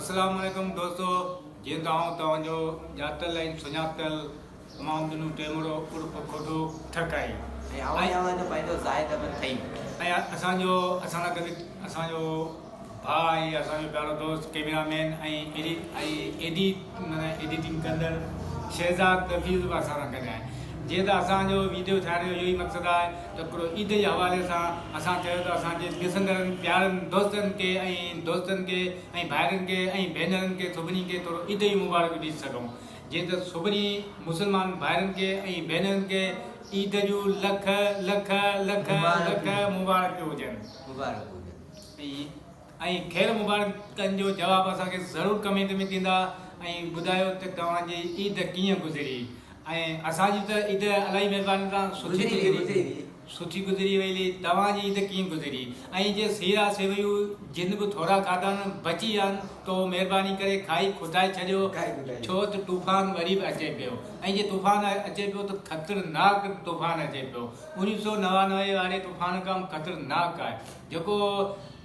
السلام عليڪم دوستو جيئن ته آئون توهان جو ڄاتل ۽ سڃاتل امام ڏنو ٽيمڙو عرف کوٽو ٺڪائي. ۽ آئون اوهان جو پنهنجو زاهد احمد ٿهيم. ۽ اسان جو اسان سان گڏ اسان جو ڀاء ۽ اسان جو پيارو دوست ڪيميرا مين ۽ ايڊي معنيٰ ايڊيٽنگ ڪندڙ شهزاد نفيس به اسان سان گڏ آهي جيئن ته اسان جو ويڊيو ٺاهڻ جو اهو ئي مقصد آهي ته هڪڙو عيد جي حوالي سان اسان چيو ته اسان جي ڏسندڙن پيارن دوستن کي ۽ دوستن کي ۽ ڀائرن کي ۽ ڀينرن کي سڀني کي ٿورو عيد جون مبارڪون ڏئي سگهون جيئن ته سڀني مسلمان ڀائرن کي ۽ ڀينرن کي عيد جون لک لک لک لک مبارڪون هجن. مبارڪون هجن. ۽ خير مبارڪن جو جواب اسان کي ضرور ڪمينٽ ۾ ڏيندا ۽ ٻڌايو ته توهان جي عيد ڪيئن گذري ۽ اسان جي ته عيد الاهي مهرباني سان سٺي گذري سٺي گذري وئي توهان جي عيد ڪيئن گذري ۽ جي سيرا سيويون جن به ٿورا کاڌا آهن بچي ويا آهن ته اهو مهرباني ڪري کائي کٽائي ڇڏيو ڇو ته طوفان وري به اچي پيو ۽ جي طوفان اچي پيو ته خطرناڪ طوفان اچي پيو اڻويهه سو 99 واري طوفان کان خطرناڪ آهي جيڪو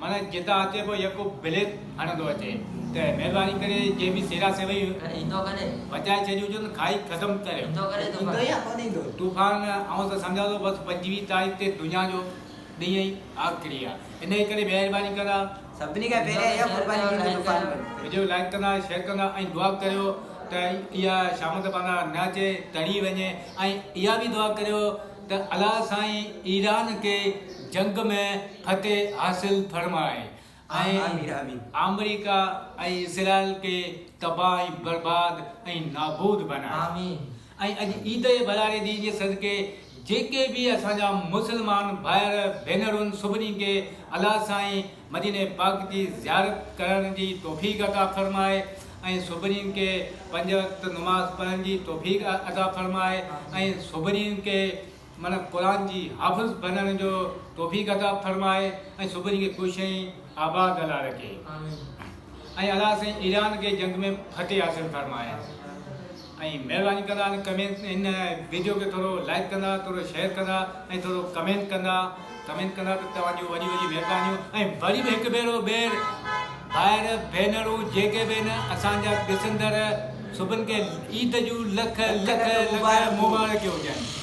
معنيٰ جتان اچي پيو يڪو بليڪ هڻندو اچي ته مهرباني ڪري جي به سيرا سيوئي بچائي ڇڏيون هجن کائي ختم ڪريو. ايندو يا ڪونه ايندو؟ طوفان آئون ته سمجهان ٿو بس 25 تاريخ تي دنيا جو ڏينهن ئي آخري آ انهي ڪري مهرباني ڪندا. سڀني کان پهريان اها قرباني ڏيندو طوفان ۾. وڊيو لائيڪ ڪندا شيئر ڪندا ۽ دعا ڪريو ته اها شامت پانا نه اچي ٽري وڃي ۽ اها به دعا ڪريو ته الله سائين ايران کي جنگ ۾ فتح حاصل فرمائي ۽ آمريڪا ۽ اسرائيل کي تباهه ۽ برباد ۽ نابود بنائي ۽ اڄ عيد جي ڀلاري ڏينهن جي صدقي جيڪي به اسان جا مسلمان ڀائر ڀينرون سڀني کي الله سائين مديني پاڪ جي زيارت ڪرڻ جي توفيق عطا فرمائي ۽ سڀني کي پنج وقت نماز پڙهڻ جي توفيق عطا فرمائي ۽ سڀني کي معنيٰ قرآن جي حافظ بنڻ جو توفيق عطا فرمائي ۽ سڀني کي خوش ۽ آباد الله رکي ۽ الله سائين ايران کي جنگ ۾ فتح حاصل فرمائي ۽ مهرباني ڪندا ان ڪمينٽ ان ويڊيو کي ٿورو لائڪ ڪندا ٿورو شيئر ڪندا ۽ ٿورو ڪمينٽ ڪندا ڪمينٽ ڪندا ته توهان جون وڏي وڏي مهربانيون ۽ وري به هڪ ڀيرو ٻيهر ڀائر ڀينرون جيڪي به آهن اسان جا ڏسندڙ سڀن کي عيد جون لک لک لک مبارڪيون هجن.